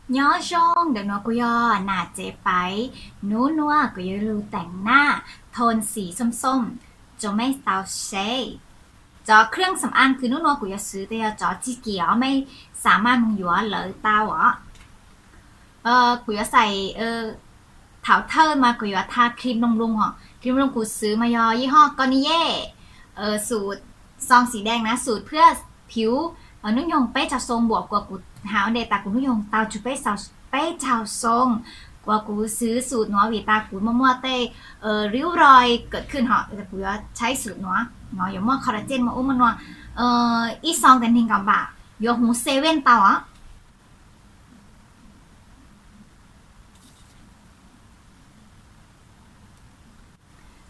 Nyob zoo, ntawm nuav kuv yog Nam Tsev Paiv. Nub nuav kuv yuav lug teem naj thooj xim xoom xoom rua mej tau saib. Cov เครื่องสำอาง kws nub nuav kuv yuav swv tes yog cov txig kim os, mej xaam maj moog yuav lawv tau os. Kuv yuav xais, thaum thawj mas kuv yuav tha ครีม loo loo os. ครีม loo kuv swv mas yog ยี่ห้อ Garnier, สูตร ซองสีแดง na, สูตร เพื่อผิว hnub nyoog peb caug xoo, npaum kuas kuv has ua ntej tas kuv hnub nyoog tau tsug peb caug xoo, kuas kuv swv สูตร nuav vim tas kuv muaj muaj tej ริ้วรอย เกิดขึ้น hos, kuv yuav ใช้ สูตร nuav, nuav yuav muaj คอลลาเจน muaj ub muaj nuav. Ib xoo tes neeg nkaum npam, yuav huv seven tau os.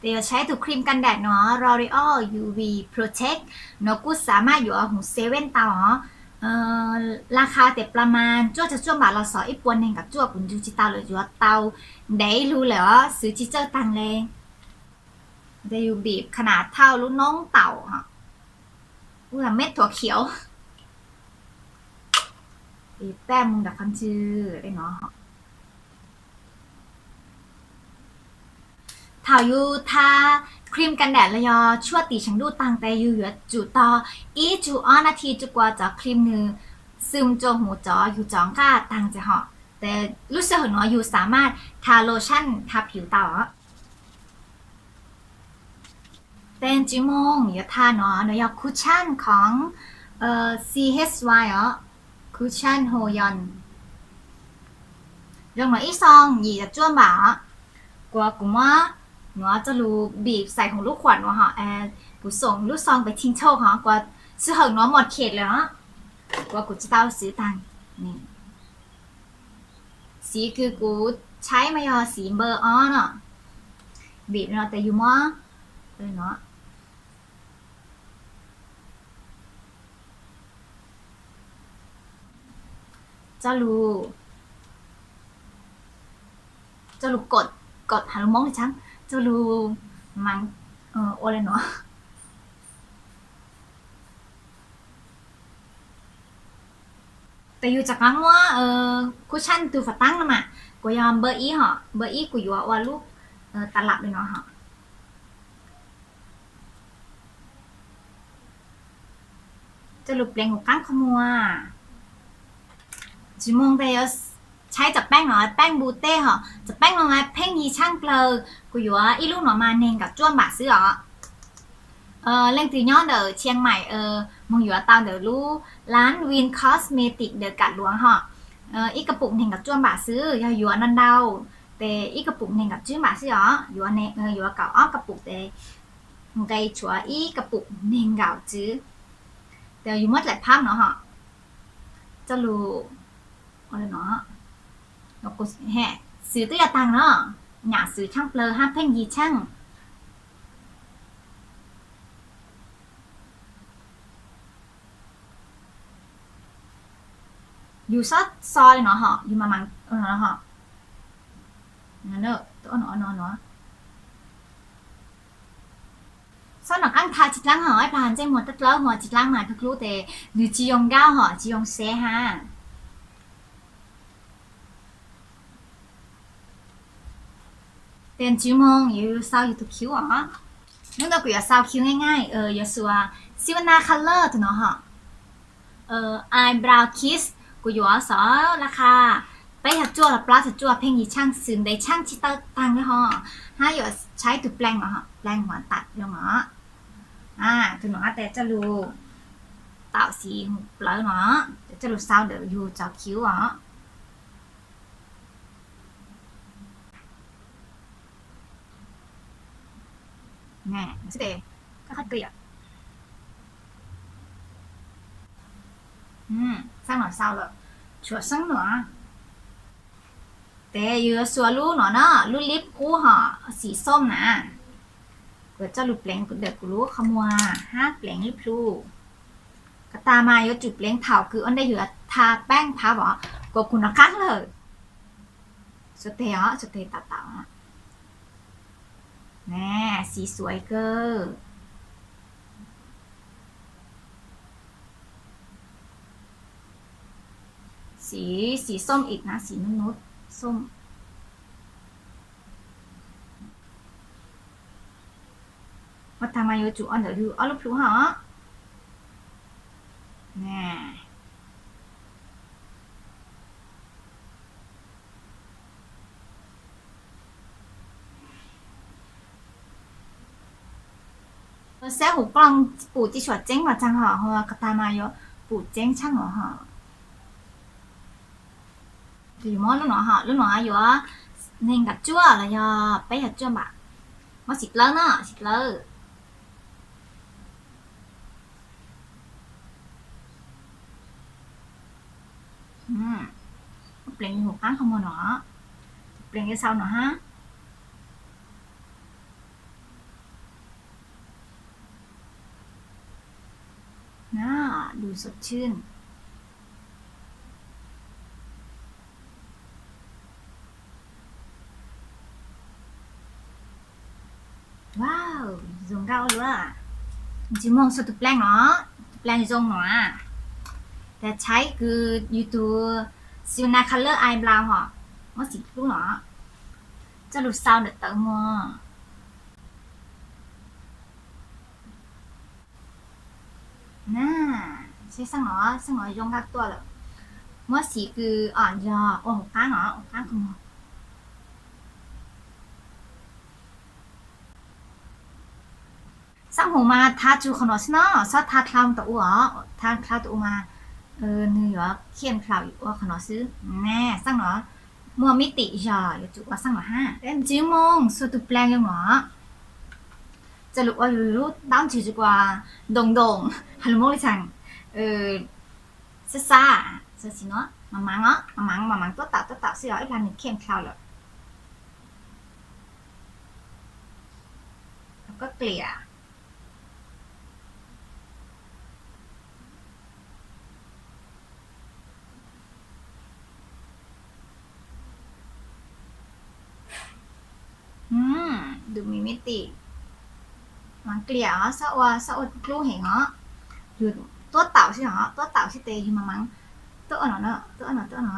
Tes yuav ใช้ tus ครีมกันแดด nuav, L'Oréal UV Protect, nuav kuj สามารถ yuav huv seven tau os. ราคา tes ประมาณ cuaj caug cuaj npam los xov ib puas neeg nkaum cuaj, kuv nrug tsis tau lawm, yuav tau ntev lug lawm os, swv tsis txawj taag le. Tes yus บีบ ขนาด เท่า lub noob taum, ua mej thuav khiav, paj moog ntawm qhov ntswg le no. Thaum yus tha ครีมกันแดด los yog tshuaj tiv seem duj taag tes yus yuav tsum tog ib tsug ob nab thi rua kuas cov ครีม nwg xwm rua huv cov yug cov nqaj taag tes hos. Tes lub sij hawm nuav yus สามารถ tha โลชั่น tha ผิว tau os. Tes tsis moog yuav tha nuav, nuav yog คุชชั่น ของ CHY os, คุชชั่น Hoyon. Zoo nuav ib xoo yim caum cuaj npam os. Kuas kuv muab nuav coj lug บีบ ใส่ huv lub khuam nuav hos, kuv xoom lub xoo pem txhim tshau hos, kuas sij hawm nuav หมดเขต lawm os, kuas kuv tsis tau swv taag. Siv kws kuv ใช้ mas yog siv เบอร์ ob no. บีบ no tes yus muab coj lug, coj lug กด, กด has lug Moob le tsaab, coj lug mas ua le nuav. Tes yus rov qaab muab คุชชั่น tug fam taab no mas, kuas yog เบอร์ ib hos, เบอร์ ib kuv yuav ua lub ตลับ le no hos. Coj lug pleev huv qaab qhov muag. Tsis moog tes yuav ใช้ cov แป้ง no, แป้ง บูเต้ hos, cov แป้ง no mas pheej yig tshaaj plawg, kuv yuav ib lub nuav mas neeg nkaum cuaj npam xwb os. Leej twg nyob ntawm เชียงใหม่, moog yuav tau ntawm lub ร้าน Win Cosmetic ntawm Kam Luam hos. Ib ka pum neeg nkaum cuaj npam xwb, yog yuav ntau ntau tes ib ka pum neeg nkaum tswb npam xwb os. Yuav, yuav kaum ob ka pum tes nqe tshuav ib ka pum neeg nkaum tswb. Tes yus muab dlaim phab no hos, coj lug, xwv twb yog taag no, nyam xwv tshaaj plawg hab pheej yig tshaaj. Yus xob xo le no hos, yus mas mas, hos, xob nov qaab tha tsis dlaab hos, ib plag ntsej muag dlaab dlaab hos tsis dlaab mas dlub dlub tes nws tsis yoo nkaub hos tsis yoo xev hab. Tes tsis moog yus xau yus tug khiv os. Nub nuav kuv yuav xau khiv ง่ายๆ, yuav xuas เซเว่น color tug no hos. Eyebrow Kiss, kuv yuav xov ราคา peb caug cuaj los plaub caug cuaj, pheej yig tshaaj, xwv ntev tshaaj tsis tawg taag le hos. Hab yuav ใช้ tug pleev no, pleev huv tam zoo os. Tug no tes coj lug taum xim huv plawv no, coj lug xau ntawm yus cov khiv os. Xab no xau lawm, tshuav xab no. Tes yus yuav xuas lub no na, lub ลิป qub hos, xim xom na. Kuv coj lug pleev ntawm kuv lub qhov muag hab pleev lub plhu. Ko tas mas yuav tsum pleev thaum kws ua ntej yus yuav tha แป้ง phab os, kuas kuv nov qaab lawm. Xuas tes os, xuas tes taum taum. Xim xuav kawg. Xim, xim xom ib na, xim nub nub xom. Ua tag mas yuav tsum ua ntawm yus ob lub plhu hos. Saib hauv qloo pum tsis tshua tseeb mas tsaag hos, qhov tag mas yuav pum tseeb tshaj no hos. Yus muab lub no hos, lub no yuav neeg nkaum cuaj los yog peb caug cuaj npam. Muab xim dlawb na, xim dlawb. Pleev yus hauv qaab qhov muag no, pleev yus xau no hab. Dub sot tshwj. Wow, zoo nkauj luaj. Ntsej muag xuas tus pleev no, tus pleev zoo no. Tes tshaib kws yus tus Sienna Color Eyebrow hos, muab xim dlub no, coj lug xau ntawm tawv muag. Na, saib xeeb no, xeeb no zoo nkauj tuaj lawm. Muab xim kws, o, yog ua hauv qaab no, hauv qaab qhov muag. Xab hum mas tha tsuas qhov no xwb no, xob tha dlhau tau ua os, tha dlhau tau ua mas nws yuav khiaj dlhau ua qhov no xwb. Na, xab no muaj mib tim zog yuav tsum ua xab no hab. Ntsej muag xuas tus pleev zoo no, coj lug ua lub taub ntswg tsi kuas ntoos ntoos, has lug Moob le caag, xab xab, mas mav, mas mav, mas mav tuab taum tuab taum xwb os, ib plag nws khiaj dlhau lawm. Koj kliam. Tus me mib tim, mas kliam os, xob ua, xob ua dlub heev os. Yus tuab taum xwb os, tuab taum xwb tes yus mas mav, tuab no, tuab no, tuab no.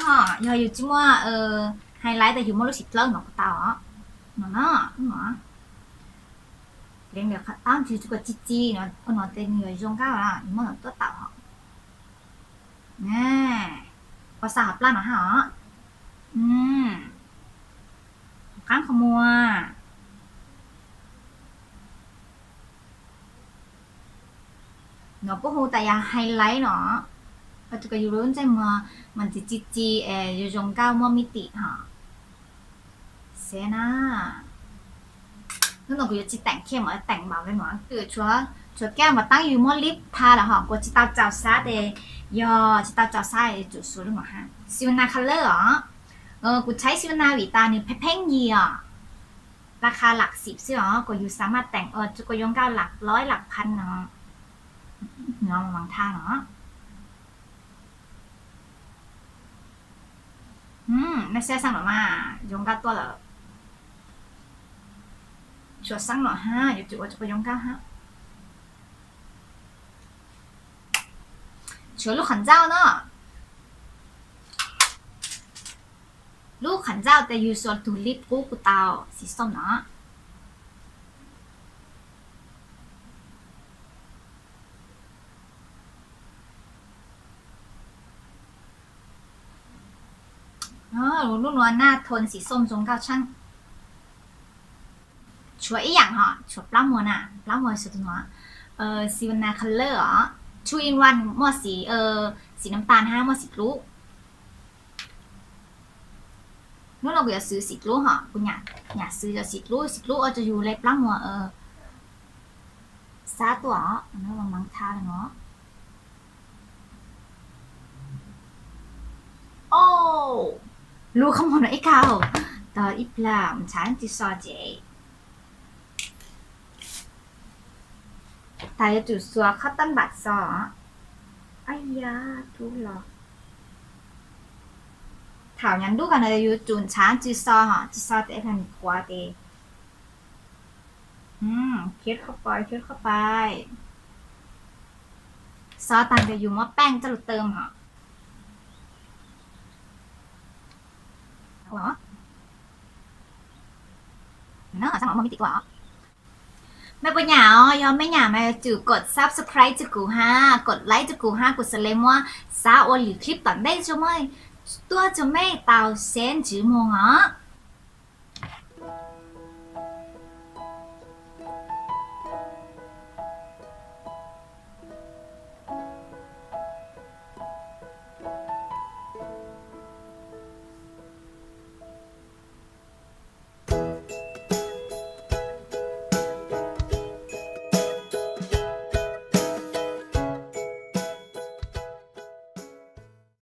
Ho yog yus tsis muaj highlight tes yus muab lub xim dlawb no kuj tau os. No no, no. Leev lawm qhov taub ntswg tsi kuas tsi tsi no, ua no tes nws yuav zoo nkauj, yus muab no tuab taum hos. Ua xa hov plab no hab os. Qaab qhov muag. No puab hu tas yog highlight no, ua rua kuas yus lub ntsej muag mas txiv tsi tsi es yuav zoo nkauj muaj mib tim hos. Xav na, hnub no kuv yuav tsis teem kiag mas teem npaum le no, tshuav kiag mas taab yus muab lip tha lawm hos, kuas tsis tau txaus sab tes, yog tsis tau txaus sab yuav tsum xuas lub no hab. Sienna color os, kuv tshaib Sienna vim tas nws pheej pheej yig os. Laj kha lam xim xwb os, kuas yus xa maj teem ua rua kuas yuav nkauj lam loib lam phan no. Nov mas tha no. Nej saib xab no mas zoo nkauj tuaj lawm. Tshuav xab no hab yuav tsum ua rua kuas yuav nkauj hab. Tshuav lub qhov ntsauj no. Lub qhov ntsauj tes yus xuas tug lip qub kuj tau, xim xom no. Lub nuav naj thon xim xom zoo nkauj tshaaj. Tshuav ib yaam hos, tshuav plaub muag na, plaub muag xuas tug no, Sienna color os, two in one, muaj xim, xim nam tas hab muaj xim dlub. Hnub no kuv yuav xwv xim dlub hos, kuv nyam xwv yog xim dlub, xim dlub ua rua yus le plaub muag sab tuaj os, mav tha le no. O, lub qhov muag no ib kaug. Tos ib plag ntshav tsis so ces tas yuav tsum xuas qhov tab npam xo. Aya, tub los. Thaum nyuam ntub ko no yuav tsum ntshav tsis so ho, tsis so ces ib plag nws qhuav ces. Khiav qhov pais, khiav qhov pais. Xov tag ces yus muab paj coj lug tawm hos. Mej puas nyam os? Yog mej nyam mas yuav tsum kod subscribe rua kuv hab, kod like rua kuv hab, kuv xav le muab xav ua lwm clip tom ntej tuaj rua mej tau saib ntsws moog os.